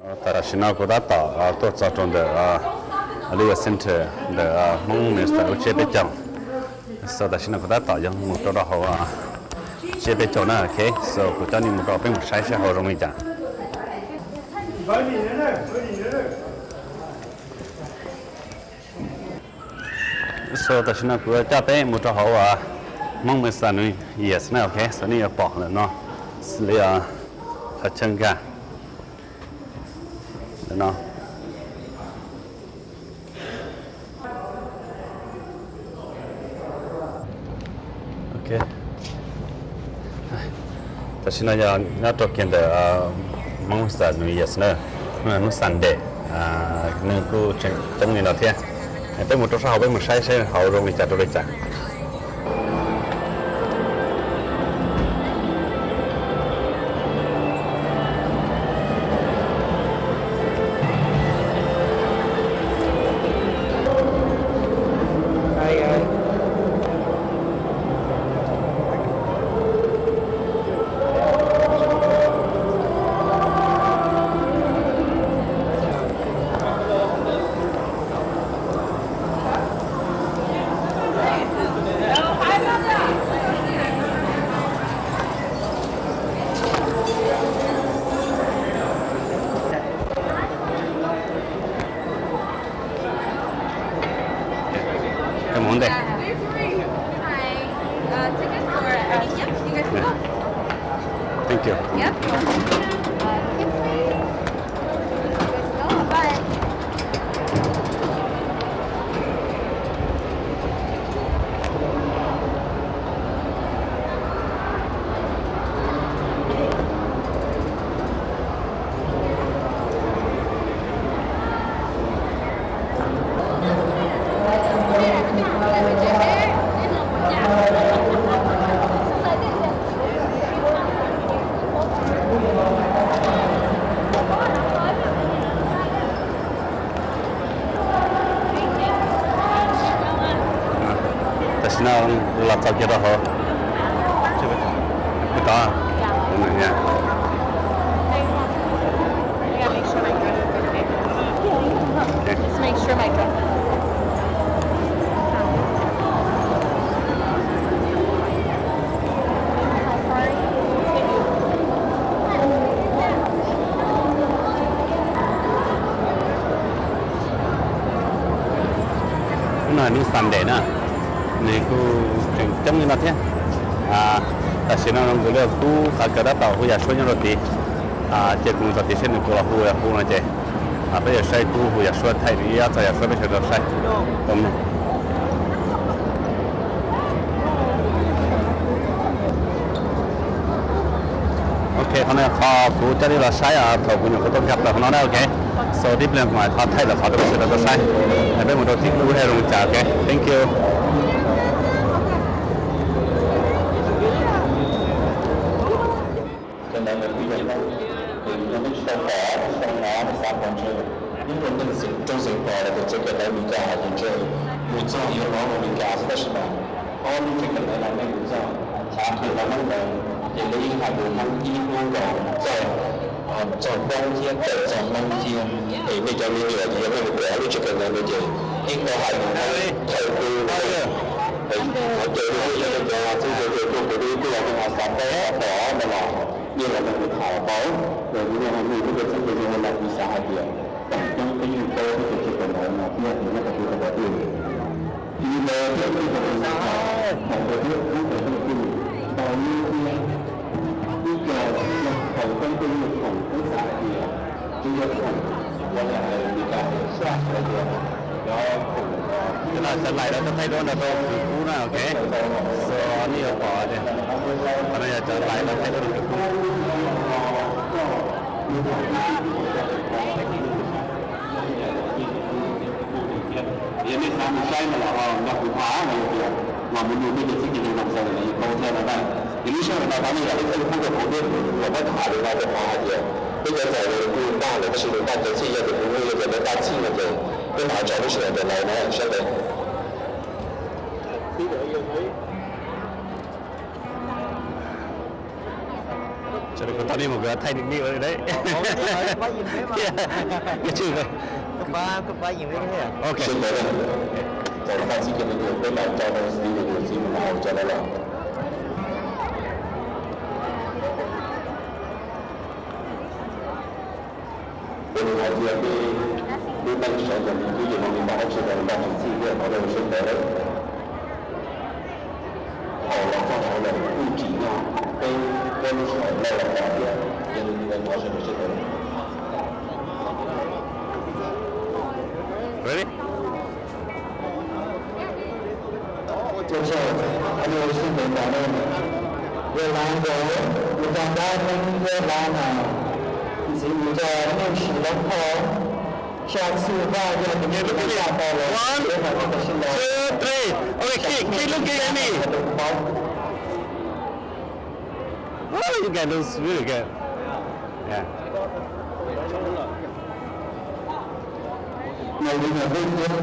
Tam sim no kuv tab tom tuaj txog rau ntawm Leeway Center ntawm Hmoob Minister lub tsiab peb caug. So tam sim no kuv tab tom yuav mus rau rau hauv tsiab peb caug na, ok. So kuv coj nej mus rau peb mus saib seb hauv zoo li cas. So tam sim no kuv coj peb mus rau hauv Hmoob Minister New Year's na, ok. So nej yuav pom ntawm no xws li qhov chaw nkag ntawm no. Ok. Tam sim no yog nyob rau kiag ntawm Hmoob Minister New Year's na, hnub Sunday, neeg kuj tseem coob li no thiab. Peb mus rau sab hauv, peb mus saib saib hauv zoo li cas rau li cas. Come on there. Thank you. Tam sim no los txog kiag rau hauv. Tod. Just make sure my dress is Hnub no hnub Sunday na, nws kuj tseem coob li no thiab. Tam sim no kuv li kub qhov kawg tab tom hu yam suab nyob rau tid, ces kuv mus txog tid seb nws puas los hu yam hu no ces peb yuav saib kub hu yam suab thaij ib ob txoj yam suab peb sawv daws saib. Ok, qhov no qhov kuv coj nej los saib thaum kuv nyuam qhuav tuaj nkag plaws qhov no na, ok. So tib pliag kuv mam qhov thaij lawm qhov rau peb sawv daws tau saib. Peb mus rau tim kub seb zoo li cas, ok. Thank you. Cov ntawd nws kuj yog Hmoob, ces yog nej tsis tau pom, tsis tau hnov, nej xav pom ntshe, nyob rau nej xeem rau xeem pom los tias tsev kawm ntawv Meskas hais tias ntshe mus txog yuav hnov ua Meskas xwb, tab sis mas ob lub tsev kawm ntawv no nej mus txog, thaum twg los Hmoob ntawd ces lawv yeej hais lus Hmoob ib hnub nkaus txog, txog Hmoob thiab kawm txog Hmoob thiab. Es nej cov me nyuam ces yog nej mus kawm ob lub tsev kawm ntawv ntawd ces yeej tau hais lus Hmoob thaum twg. Qhov ces yog nej cov txheeb ze tuaj kuv twb ib tug los nej ho xav paub xav pom no los yeej los nrog kuv tham los tau. Los yog nej ho nug peb cov txheeb ze no los kuv xav hais tias feem coob peb yeej paub peb cov tsev kawm ntawv no thiab nyob rau peb cov pom twg. Ib los peb cov tsev kawm ntawv no thaum ntawd peb Hmoob cov txheeb ze tau lub thiab ib co thaum coob peb yeej khoom peb xav hais tias tsis yog khoom, ua li hais Meskas tias saj hais tias cov khoom. Cov no cov lais lawv tau thaij duab nrog rau tus kub na, ok. So nej yuav pom tias qhov no yog cov lais lawv thaij duab rau tus kub. Yog nej xav mus saib no los ho nrog kuv tham no, yog tias los mus nug peb cov txheeb ze no los yeej tau thiab no na. Ces lub sij hawm no rov nej yog peb txheeb pub rau kuv thiab kuv los muab tham li no rau qhov hais tias peb cov ntxhais kuj npaj lawm tab sis nws npaj cov txhij, yog tias kuv nug yog tias lawv npaj txhij no ces peb mam tso lub sij hawm ntawd los na, sawv daws. Sawv daws kuv tau nej mus kuv thaij nej ua li đấy. Sawv daws, txaus tag txij kiag no peb mam tso rau Steve nws txiv mus haus tso rau los. Ua li hais tias peb, lub neej sawv daws twb yog no li ntawd, sawv daws nqa txim txhij thiab thov rau sawv daws. Haus los txog sawv daws kuj tsim nyog peb, peb lub sij hawm loj los thiab, yog li ntawd thov sawv daws sawv daws. Ready? Ua tsaug, sawv daws nrog nej, yog lawv nkaus, mus txog nrab neeb yog lawv na, ntxiv mus txog neej tsis lawv kho, saj txhij vaj yog tus neeg tau los, One, two, three. Okay, keep, keep looking at me. Oh, you guys looks really good. Yeah. Nws li ntawd peb thiab,